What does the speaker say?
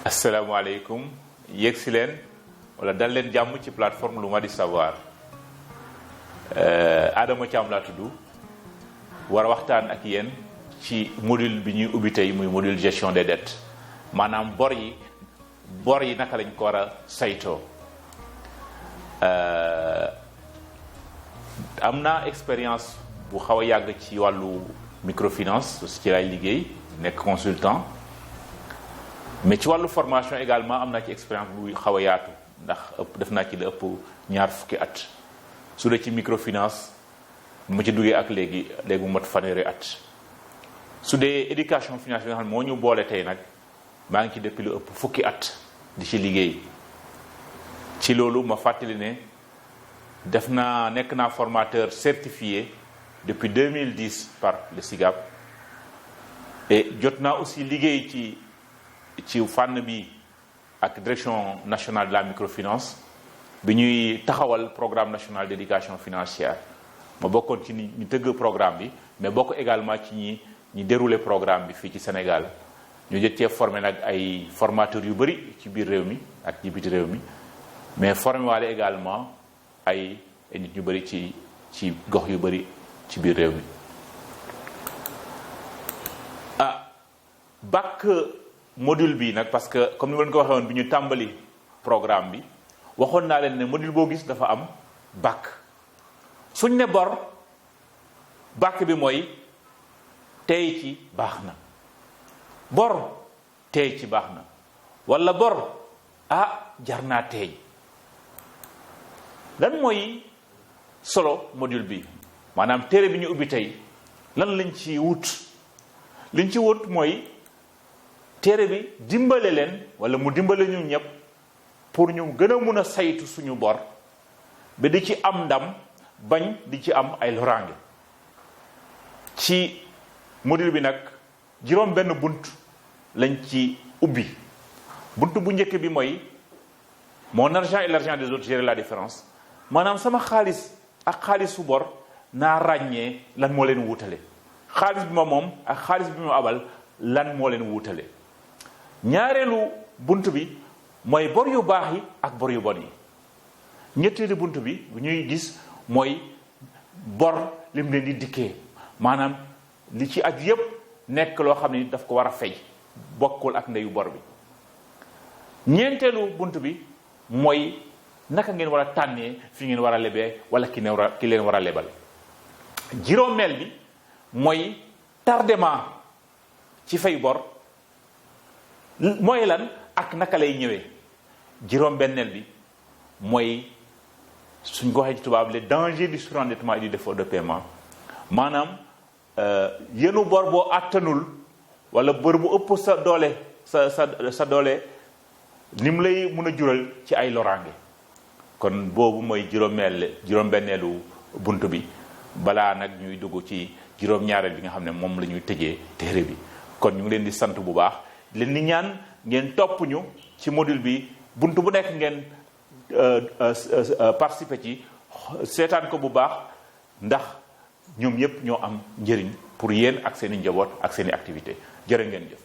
asalaamaaleykum yegg si leen wala dal leen jàmm ci plateforme Lu Ma Di Savoir Adama Thiam laa tudd war a waxtaan ak yéen ci module bi ñuy ubbi tey muy module gestion des dettes maanaam bor yi naka lañ ko war a saytoo. am naa expérience bu xaw a yàgg ci wàllu microfinance ci lay liggéey nekk consultant mais ci wàllu formation également am naa ci expérience bu xaw a yaatu ndax def naa ci la ëpp ñaar fukki at su dee ci microfinance bu ma ci duggee ak léegi mu mat fanweeri at su dee éducation financière bi nga xam ne moo ñu boole tey nag maa ngi ci depuis lu ëpp fukki at di ci liggéey. ci loolu ma fàttali ne nekk naa formateur certifié depuis 2010 par le SIGAP et jot naa aussi liggéey ci fànn bi ak direction nationale de la microfinance bi ñuy taxawal programme national d'éducation financière ma bokkoon ci ñu tëgg programme bi mais bokk également ci ñi dérouler programme bi fii ci Sénégal ñu jot cee formé nag ay formateurs yu bëri ci biir réew mi ak ci biti réew mi mais formé waale également ay nit ñu bëri ci gox yu bëri ci biir réew mi bac module bi nag parce que comme ni ma leen ko waxee woon bi ñu tàmbali programme bi waxoon naa leen ne module boo gis dafa am bac suñ ne bor bac bi mooy tey ci baax na bor tey ci baax na walla bor jar naa tey lan mooy solo module bi maanaam téere bi ñu ubbi tey lan lañ ci wut liñ ci wut mooy téere bi dimbale leen wala mu dimbale ñu ñëpp pour ñu gën a mun a saytu suñu bor ba di ci am ndam bañ di ci am ay loraange ci module bi nag juróom benn bunt lañ ci ubbi bunt bu njëkk bi mooy mon argent et l'argent des autres, gérer la différence maanaam sama xaalis ak xaalisu bor naa ràññee lan moo leen wuutale xaalis bi ma moom ak xaalis bi ma abal lan moo leen wuutale ñaareelu bunt bi mooy bor yu baax yi ak bor yu bon yi ñetteelu bunt bi bu ñuy gis mooy bor lim leen di dikkee maanaam li ci aju yépp nekk loo xam ne daf ko war a fay bokkul ak ndeyu bor bi ñeenteelu bunt bi mooy naka ngeen war a tànnee fi ngeen war a lebee wala ki leen war a lebal juróomeel bi mooy tardement ci fay bor mooy lan ak naka lay ñëwee juróom-benneel bi mooy suñ ko waxee ci tubaab les dangers du surendettement et du défaut de paiement maanaam yenu bor boo àttanul wala bor bu ëpp sa doole sa doole ni mu lay mun a jural ci ay loraange kon boobu mooy juróom-benneelu bunt bi balaa nag ñuy dugg ci juróom-ñaareel bi nga xam ne moom la ñuy tëjee téere bi kon ñu ngi leen di sant bu baax leen di ñaan ngeen topp ñu ci module bi bunt bu nekk ngeen participer ci seetaan ko bu baax ndax ñoom yépp ñoo am njëriñ pour yéen ak seen i njaboot ak seen i activité jërë ngeen jëf